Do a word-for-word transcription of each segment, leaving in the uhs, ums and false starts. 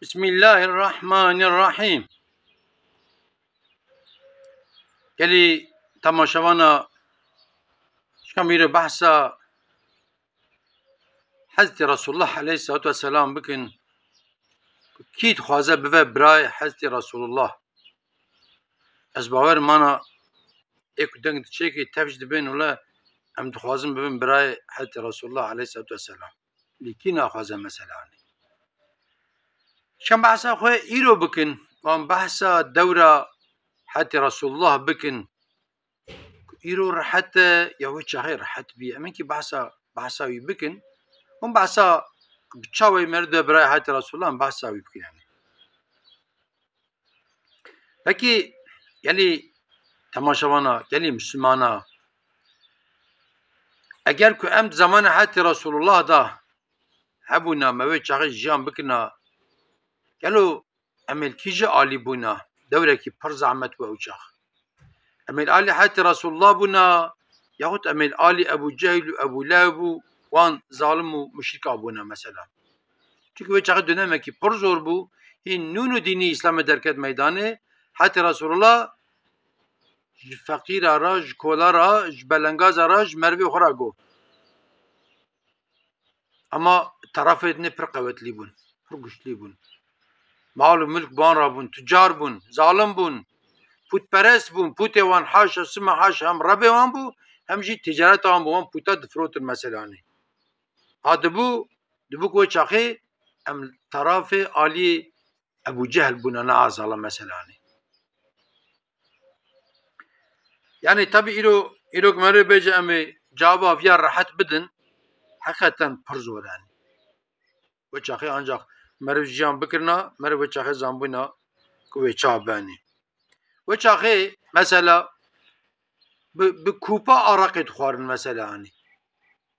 Bismillahirrahmanirrahim. Gelî temaşevana, şikam îro behsa Hezretî Resulullah aleyhissalatu vesselam bikin. Kî dixwaze bive birayê Hezretî Resulullah? Ez bawer mana ê ku deng diçêkê tev jî dibên wile em dixwazin bibin birayê Hezretî Resulullah aleyhissalatu vesselam. Lê kî naxwaze mesela anî? Şem behsa xwe îro bikin, wan behsa dewra Hezretî Resulullah bikin. Îro rehet e ya wê çaxê rehet bî. Em ê kî behsa, behsa wî bikin. Hûn behsa bi çawê meriv de birayê Hezretî Resulullah em behsa wî bikin yani. Pekî, gelî temaşevana, gelî Mislimana, eger ku em di zamanê Hezretî Resulullah de hebûna, me wê çaxê jiyan bikirina, gelo em ê li kî ji alî bûna? Dewrekî pir zehmet bû ew çax. Em ê li alî Hezretî Resulullah bûna, yaxut em ê li alî Ebû Cehil û Ebû Leheb û wan zalim û muşrika bûna mesela? Çunke wê çaxê dönemekî pir zor bû. Hîn nû nû dînê Îslamê derket meydanê. Hezretî Resulullah ji feqîra re, ji kola re, ji belengaza re, ji merivê xwe re got. Ama terafê dinê pir qewetlî bûn, pir güçlü bûn. Mal û milk bi wan re bûn, tucar bûn, zalim bûn, pûtperest bûn. Pûtê wan haşa, sima haşa hem rebê wan bû, hem jî ticareta wan bû. Wan pûta difirotin mesela anî. Ha dibû, dibû ku wê çaxê em terafê alî Ebû Cehil bûna, ne azala mesela anî. Yani tabi îro, îro ku meriv bêje em ê cevaba viya rehet bidin, heqeten pir zor e. Wê çaxê ancak meriv jiyan bikirina, meriv wê çaxê zanbûna ku wê çawa benî. Wê çaxê mesela bi, bi kûpa araqê dixwarin mesela anî.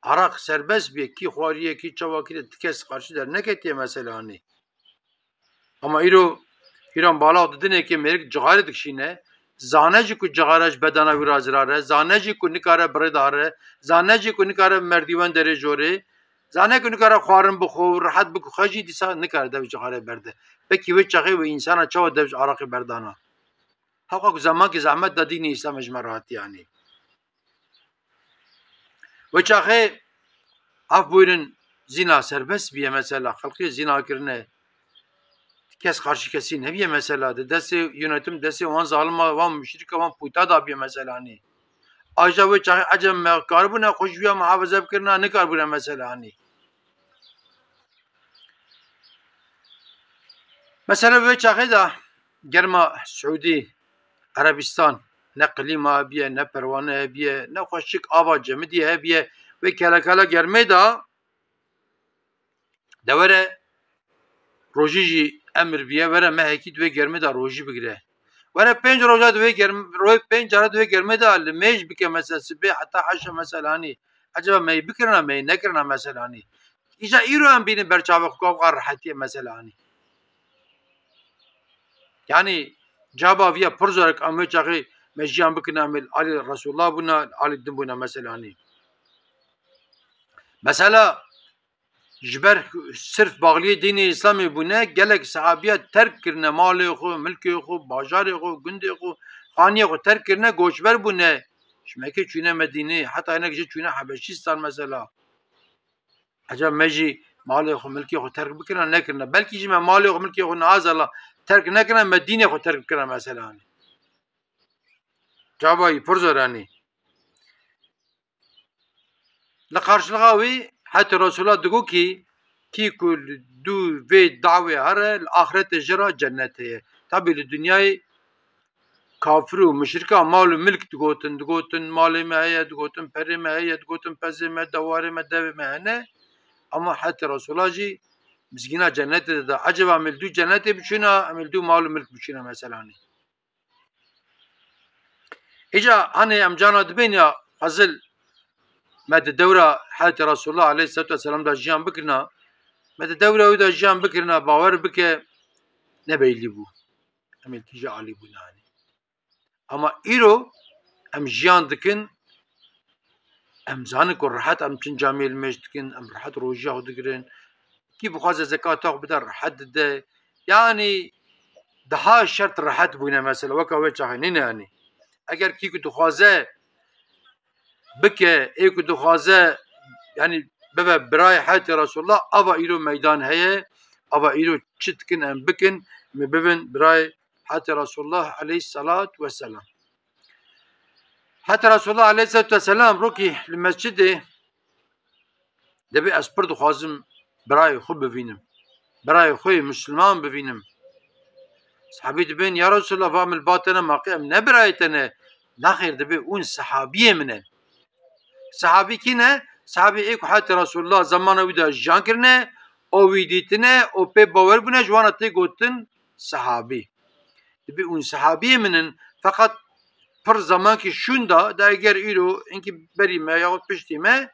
Araq serbest bîye, kî xwariye, kî çawa kiriye, ti kes qarşî derneketiye mesela anî. Ama îro, îro em balax didinê ke mêrik cixarê dikişîne, zane jî ku cixare ji bedena wî re zirar e, zane jî ku nikare birê dare, zane jî ku nikare merdîwen derê jorê, zane ku nikare xwarin bixwe û rehet bixwe jî dîsa nikare dev cixarê berde. Pekî wê çaxê wê însana çawa dev ji araqê berdana? Hewqa ku zemankî zehmet da dînê Îslamê ji me re hatiye anî. Wê çaxê, af buyurun, zîna serbest bîye mesela, xelkê zîna kirine. Kes qarşî kesî nebîye mesela. Di destê yönetim, destê wan zalima, wan muşrika, wan pûta da bîye mesela anî. Aja wê çaxê ecem me karibûne xwe ji wîya muhafaze bikirina, nikaribûne mesela anî. Mesela wê çaxê de germa Siûdî Erebistan, ne klîma hebiye, ne perwane hebiye, ne xweşik ava cemidî hebiye, wê kelekela germê de de were rojî jî emir biye, were mehekî di wê germê de rojî bigire. Were pênc roja di wê germ, roy pênc cara di wê germê de limêj bike mesela sibê heta heşa mesela anî. Eceba me yê bikirina, me yê nekirina mesela anî. Îja îro em bînin ber çavê xwe ku ew qar rehetî ye mesela anî. Yanî caba viya pir zor e ku em wê çaxê me jiyan bikirina, em ê li alî Resûlullah bûna, li alî din bûna mesela anî. Mesela ji ber sirf baxliyê dînê Îslamê bûne, gelek sehabiya terk kirine malê xwe, milkê xwe, bajarê xwe, gundê xwe, xaniyê xwe terk kirine, goçber bûne. Ji Mekê çûne Medînê, heta hinek jî çûne Hebeşîstan mesela. Ecaba me jî malê xwe, milkê xwe terk bikirina, nekirina? Belkî jî me malê xwe, milkê xwe niha zala terk nekirina, me dînê xwe terk bikirina mesela. Caba wî pir zor e anî. Li qarşilixa wî hetê Resûla digot kî, kî ku li dû vê dawê here, li axretê jê re cennet heye. Tabî li dinyayê kafir û muşrika mal û milk digotin, digotin malê me heye, digotin perê me heye, digotin pezê me, dewarê me, devê me hene. Ama hetê Resûla jî mizgîna cennetê de da. Eceba em ê li dû cennetê biçûna, em ê li dû mal û milk biçûna meselanê. Îca hanê em cana dibên ya fezil me di dewra Hezretî Resulullah aleyhisselatu vesselam da jiyan bikirina, me di dewra wî da jiyan bikirina, bawer bike ne beylî bû. Em ê kîja alî bûne hanê. Ama îro em jiyan dikin, em zanin ku rehet em çin camiyê limêj dikin, em rehet rojiya xwe digirin. Kî bixwaze zekata xwe bide, rehet dide. Yanî daha şert rehet bûne mesela, weka wê çaxê nîne yanî. Eger kî ku dixwaze bike, ê ku dixwaze, yanî bibe birayê heyetê Resulullah, ava îro meydan heye, ava îro çi dikin em bikin, me bibin birayê heyetê Resulullah aleyhissalatu vesselam. Heyetê Resulullah aleyhissalatu vesselam rokî li mescidê dibê ez pir dixwazim birayê xwe bivînim. Birayê xwe yê Misliman bivînim. Sahabî dibên, ya Resulallah, va min li ba te ne, maqê em ne birayê te ne. Naxêr, dibê hûn sahabiyê min in. Sahabî kî ne? Sahabî ê ku heyetê Resulullah zamana wî de jiyan kirine, û wî dîtine, û pê bawer bûne, ji wana tê gotin sahabî. Dibê hûn sahabiyê min in, feqet pir zemankî şûn da, de eger îro hinkî berî me yahut piştî me,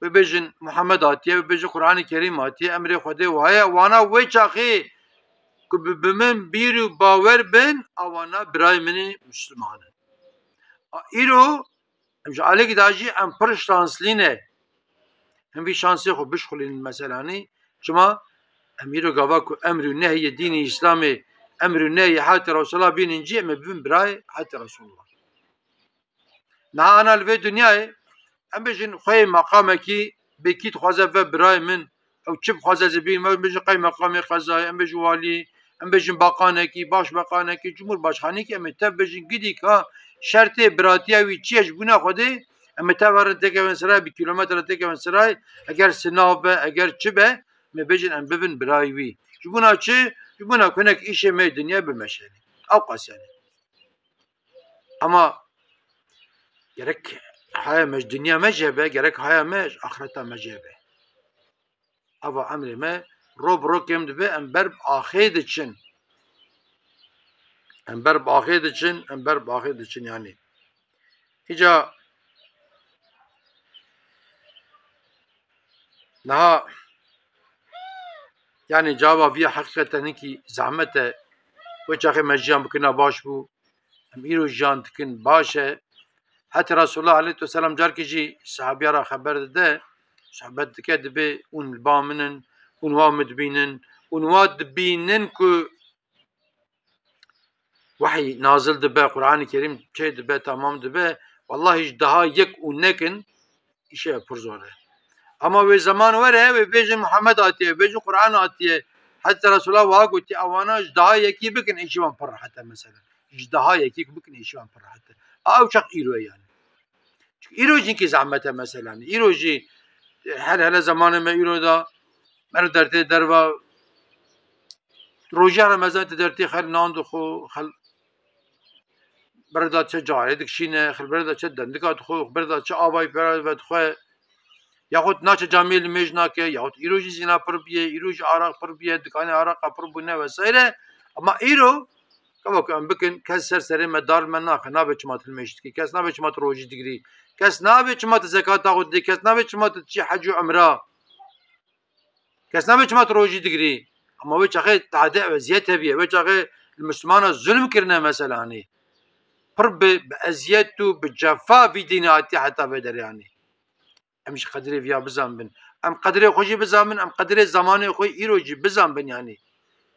bibêjin Muhammed hatiye, bibêjin Qur'anê Kerîm hatiye, emrê Xwedê waye, wana wê çaxê ku bi, bi min bîr û bawer bin, ewana birayê min ê Misliman in. A, îro em ji alekî da jî em pir şanslî ne. Em vî şansê xwe bişxulînin meselanî. Çima? Em îro gava ku emr û nehyê dînê Îslamê, emr û nehyê heyetê Resulullah bînin cî, em ê bibin birayê heyetê Resulullah. Niha ana li vê dinyayê, em bêjin xweyê meqamekî, bê kî dixwaze ve birayê min, ew çi bixwaze ez ê bînim, em bêjin qeymeqamê qezayê, em bêjin walî, em bêjin baqanekî, başbaqanekî, cumhurbaşkanekî, em ê tev bêjin gidî ka şertê biratiya wî çi ye ji bûna Xwedê, em ê tev herin têkevin sirayê, bi kîlometre têkevin sirayê, eger sinav be, eger çi be, em ê bêjin em bibin birayê wî. Ji bûna çi? Ji bûna ku hinek îşê me yê dinyayê bimeşe. Ew qas yanî. Ama gerek haya me ji dinya me jê be, gerek haya me ji axireta me jê be. Ava emrê me ro bi ro kêm dibe, em ber bi axê diçin. Em ber bi axê diçin, em ber bi axê diçin yanî. Îca niha, yanî cava viya heqîqeten hinkî zehmet e. Wê çaxê me jiyan bikirina baş bû. Em îro jiyan dikin baş e. Heta Resulullah aleyhisselam carkê jî sahabiya re xeber dide, sohbet dike, dibê hûn li ba min in, hûn wa min dibînin, hûn wa dibînin ku wehî nazil dibe, Qur'anê Kerîm çê dibe, tamam dibe. Wellahî ji daha yek û nekin, îşe pir zor e. Ama wê zeman were, wê bêjin Muhammed hatiye, wê bêjin Qur'an hatiye. Heta Resulullah wa gotiye, ewana ji daha yekî bikin, îşê wan pir rehet e mesela. Ji daha yekî bikin, îşê wan pir rehet e. A ew çax îro ye yanî. Çünkü îro jî hinkî zehmet e mesela. Îro jî, e, her hele zemanê me îro da, meriv dertê derva, rojiya Remezan tê dertê xel nan dixwe, xel berda çi carê dikişîne, xel berda çi dendika dixwe, berda çi avayî pera vedixwe. Yaxut naçe camiyê limêj nake, yaxut îro jî zîna pir biye, îro jî araq pir biye, dikanê araqa pir bûne vesaire. Ama îro, gava ku em bikin, kes ser serê me dar me naxe, nabe çima tu limêj dikî, kes nabe çima tu rojî digirî, kes nabe çima tu zekata xwe didî, kes nabe çima tu diçî hec û umra. Kes nabe çima tu rojî digirî. Ama wê çaxê tade ew eziyet hebiye. Wê çaxê li Mislimana zulm kirine mesela, hanî. Pir bi, bi eziyet û bi cefa vî dînê hatiye heta vê derê, hanî. Em jî qedrê viya bizanbin. Em qedrê xwe jî bizanbin, em qedrê zamanê xwe îro jî bizanbin, yanî.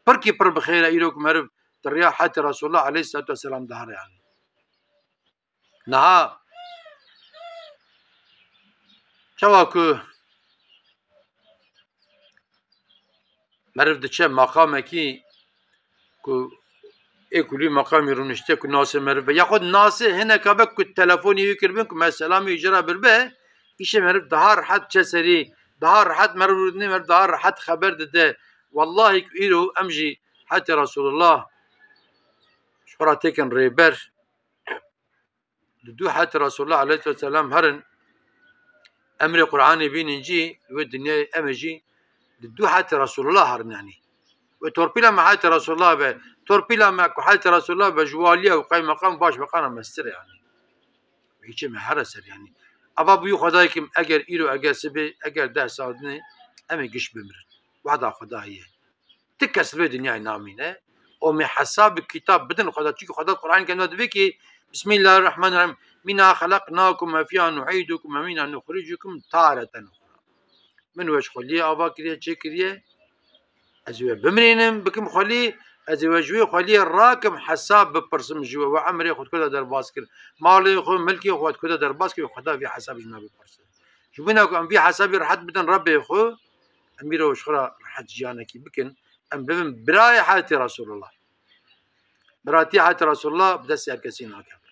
Pirkî pir bi xêr e îro ku meriv di riya heta Resulullah aleyhisselatu vesselam dihare, yanî. Niha çawa ku meriv diçe maqamekî ku ê kulî maqamî rûnişte ku nasê meriv be, yaxud nasê hineka be ku telefonî wî kiribin ku me selamî wî jê re birbe, îşê meriv daha rehet çe serî, daha rehet meriv rûdinê, meriv daha rehet xeber dide. Wellahî ku îro em jî heta Resulullah ji xwe re têkin rêber. Li dû heta Resulullah aleyhisselam herin, emrê Qur'anê bînin jî, wê dinyayê em ê jî li dû heta Resulullah herin, yanî. Wê torpîla me heta Resulullah be, torpîla me ku heta Resulullah be, ji waliya û qeymeqam û başmeqama mestir e, yanî. Wê çê me here ser, yanî. Ava bûyî Xwedayê kim, eger îro, eger sibê, eger deh saet dinê, em ê giş bimirin. Wehda Xwedayê ye. Ti kes li vê dinyayê namîne. Û me hesabê kitab bidin Xweda. Çunke Xweda Qur'an Kerim de dibê ki, Bismillahirrahmanirrahim. Minha xelaqnakum ve fiha nu'idukum ve minha nuxricukum tareten uxra. Min we ji xweliyê ava kiriye, çêkiriye. Ez ê we bimrînim, bikim xwelî, ez ê we ji wê xweliyê rakim, hesab bipirsim ji we. We emrê xwe di ku de derbas kir? Malê xwe, milkê xwe di ku de derbas kir? Xweda vî hesabê ji me bipirse. Ji bo ku em vî hesabê rehet bidin Rebbê xwe, em îro ji xwe re rehet jiyanekî bikin, em bibin birayê heyetê Resulullah. Biratî heyetê Resulullah bi destê her kesî nakeve.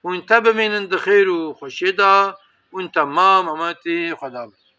Hûn te bimînin di xêr û xweşiyê de, hûn temam emanetî Xweda bin.